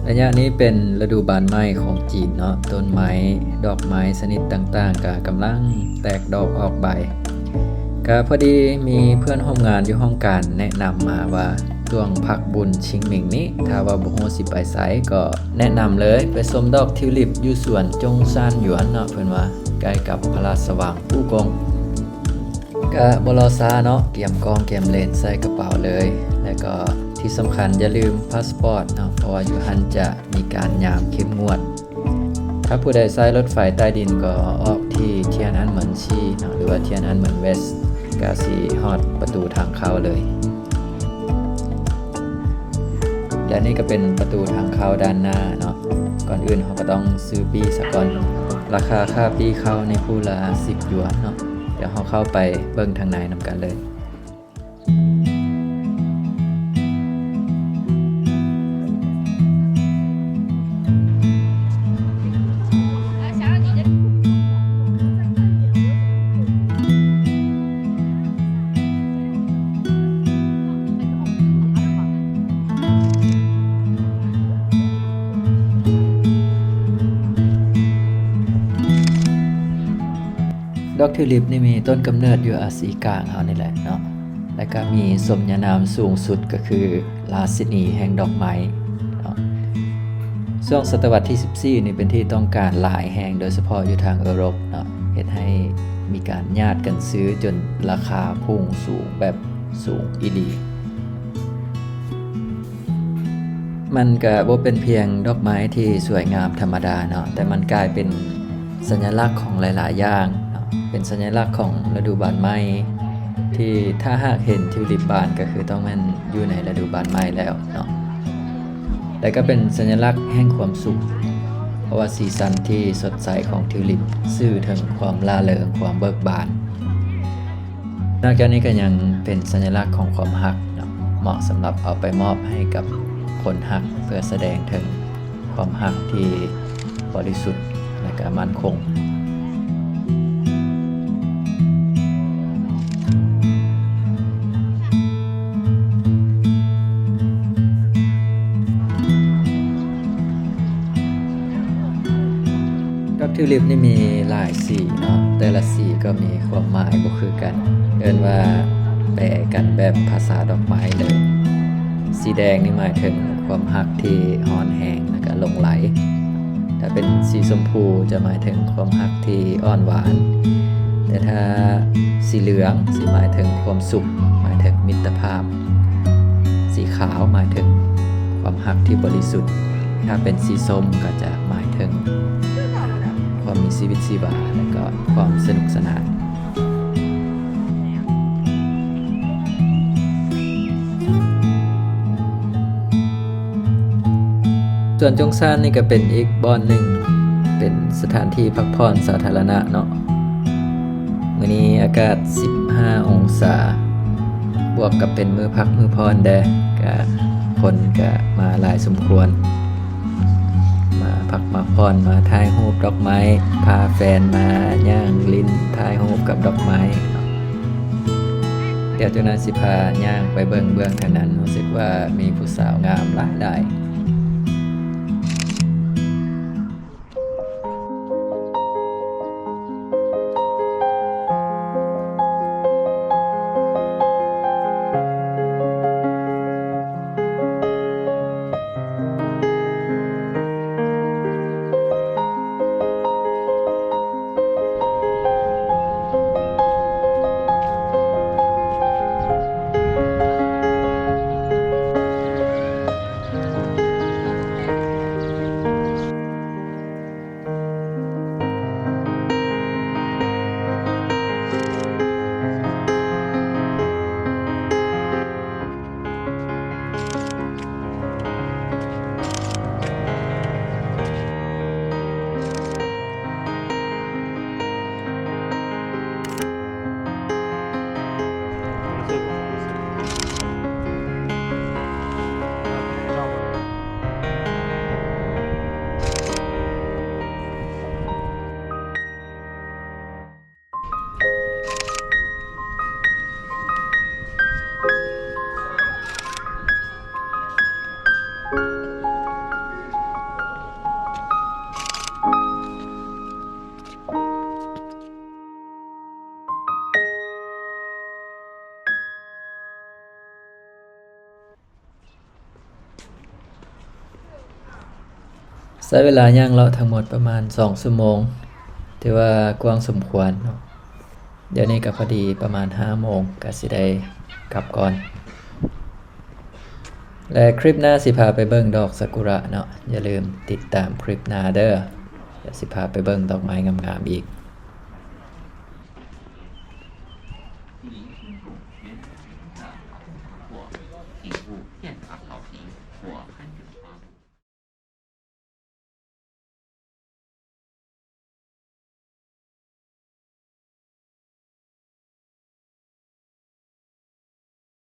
ໄລຍະນີ້ເປັນລະດູບານໃໝ່ຂອງຈີນເນາະ, ຕົ້ນໄມ້ ດອກໄມ້ຊະນິດຕ່າງໆ ກະກຳລັງແຕກດອກອອກໃບ. ກະພໍດີມີເພື່ອນຮ່ວມງານຢູ່ຫ້ອງການແນະນຳມາວ່າ ຊ່ວງພັກບຸນຊິງໝິງນີ້ ຖ້າວ່າບໍ່ຮູ້ຊິໄປໃສ ກໍແນະນຳເລີຍ ໄປຊົມດອກທິວລິບຢູ່ສວນຈົງຊານຢວນເນາະ, ເພິ່ນວ່າໃກ້ກັບພະລາຊະວັງອູ່ກົງ. ກະບໍ່ລໍຊ້າເນາະ, ກຽມກ້ອງກຽມເລນໃສ່ກະເປົາເລີຍ ແລະກໍທີ່ສຳຄັນຢ່າລືມພາສປອດເນາະ, ເພາະວ່າຢູ່ຫັ້ນຈະມີການຍາມເຂັ້ມງວດ. ຖ້າຜູ້ໃດໃຊ້ລົດໄຟໃຕ້ດິນກໍອອກທີ່ທຽນອັນເໝິນຊີເນາະ ຫຼືວ່າທຽນອັນເໝິນເວສ ກະຊິຮອດປະຕູທາງເຂົ້າເລີຍ. ແລະນີ້ກໍເປັນປະຕູທາງເຂົ້າດ້ານໜ້າເນາະ. ກ່ອນອື່ນເຮົາກໍຕ້ອງຊື້ປີ້ສາກ່ອນ. ລາຄາຄ່າປີ້ເຂົ້ານີ້ຜູ້ລະສິບຢວນເນາະ. ດຽວເຮົາເຂົ້າໄປເບິ່ງທາງໃນນຳກັນເລີຍ. ດອກທິວລິບນີ້ມີຕົ້ນກຳເນີດຢູ່ອາຊີກາງເຮົານີ້ແຫຼະເນາະ, ແລະກະມີສົມຍານາມສູງສຸດກໍຄື ລາຊິນີແຫ່ງດອກໄມ້ເນາະ. ຊ່ວງສະຕະວັດທີສິບສີ່ນີ້ເປັນທີ່ຕ້ອງການຫຼາຍແຮງ ໂດຍສະເພາະຢູ່ທາງເອີຣົບເນາະ, ເຮັດໃຫ້ມີການຍາດກັນຊື້ຈົນລາຄາພຸ່ງສູງແບບສູງອີ່ຫຼີ. ມັນກະບໍ່ເປັນພຽງດອກໄມ້ທີ່ສວຍງາມທຳມະດາເນາະ, ແຕ່ມັນກາຍເປັນ ສັນຍະລັກຂອງຫຼາຍໆຢ່າງເນາະ, ເປັນສັນຍະລັກຂອງລະດູບານໃໝ່ ທີ່ຖ້າຫາກເຫັນທິວລິບບານກໍຄືຕ້ອງແມ່ນຢູ່ໃນລະດູບານໃໝ່ແລ້ວເນາະ. ແລະກໍເປັນສັນຍະລັກແຫ່ງຄວາມສຸກ ເພາະວ່າສີສັນທີ່ສົດໃສຂອງທິວລິບສື່ເຖິງຄວາມລ່າເລີງ, ຄວາມເບີກບານ. ນອກຈາກນີ້ກໍຍັງເປັນສັນຍະລັກຂອງຄວາມຮັກເນາະ, ເໝາະສຳລັບເອົາໄປມອບໃຫ້ກັບຄົນຮັກ ເພື່ອສະແດງເຖິງຄວາມຮັກທີ່ບໍລິສຸດ ແລະກະໝັ້ນຄົງ. ດອກທິວລິບນີ້ມີຫຼາຍສີເນາະ, ແຕ່ລະສີກໍມີຄວາມໝາຍບໍ່ຄືກັນ, ເອີ້ນວ່າແປກັນແບບພາສາດອກໄມ້ເລີຍ. ສີແດງນີ້ໝາຍເຖິງຄວາມຮັກທີ່ຮ້ອນແຮງ ແລະກະຫຼົງໄຫຼ. ຖ້າເປັນສີຊົມພູຈະໝາຍເຖິງຄວາມຮັກທີ່ອ່ອນຫວານ, ແຕ່ຖ້າສີເຫຼືອງຊິໝາຍເຖິງຄວາມສຸກ, ໝາຍເຖິງມິດຕະພາບ. ສີຂາວໝາຍເຖິງຄວາມຮັກທີ່ບໍລິສຸດ, ຖ້າເປັນສີສົ້ມກໍຈະໝາຍເຖິງຄວາມມີຊີວິດຊີວາ ແລະກໍຄວາມສະໜຸກສະໜານ. ສວນຈົງຊານນີ້ກໍເປັນອີກບ່ອນໜຶ່ງ ເປັນສະຖານທີ່ພັກຜ່ອນສາທາລະນະເນາະ. ມື້ນີ້ອາກາດສິບຫ້າອົງສາ ບວກກັບເປັນມື້ພັກມື້ຜ່ອນແດ່ ກະຄົນກະມາຫຼາຍສົມຄວນ. ມາພັກມາຜ່ອນ ມາຖ່າຍຮູບດອກໄມ້ ພາແຟນມາຍ່າງຫຼິ້ນ ຖ່າຍຮູບກັບດອກໄມ້. ດຽວຈັກໜ້ອຍຊິພາຍ່າງໄປເບິ່ງເບື້ອງທາງນັ້ນ, ຮູ້ສຶກວ່າມີຜູ້ສາວງາມຫຼາຍໆ. ເ ໃຊ້ເວລາຍ່າງເລາະທັງໝົດປະມານສອງຊົ່ວໂມງ ຖືວ່າກວ້າງສົມຄວນເນາະ. ດຽວນີ້ກໍພໍດີປະມານຫ້າໂມງ ກໍຊິໄດ້ກັບກ່ອນ ແລະ ຄລິບໜ້າຊິພາໄປເບິ່ງດອກຊາກຸຣະເນາະ. ຢ່າລືມຕິດຕາມຄລິບໜ້າເດີ້ ດຽວຊິພາໄປເບິ່ງດອກໄມ້ງາມໆອີກ.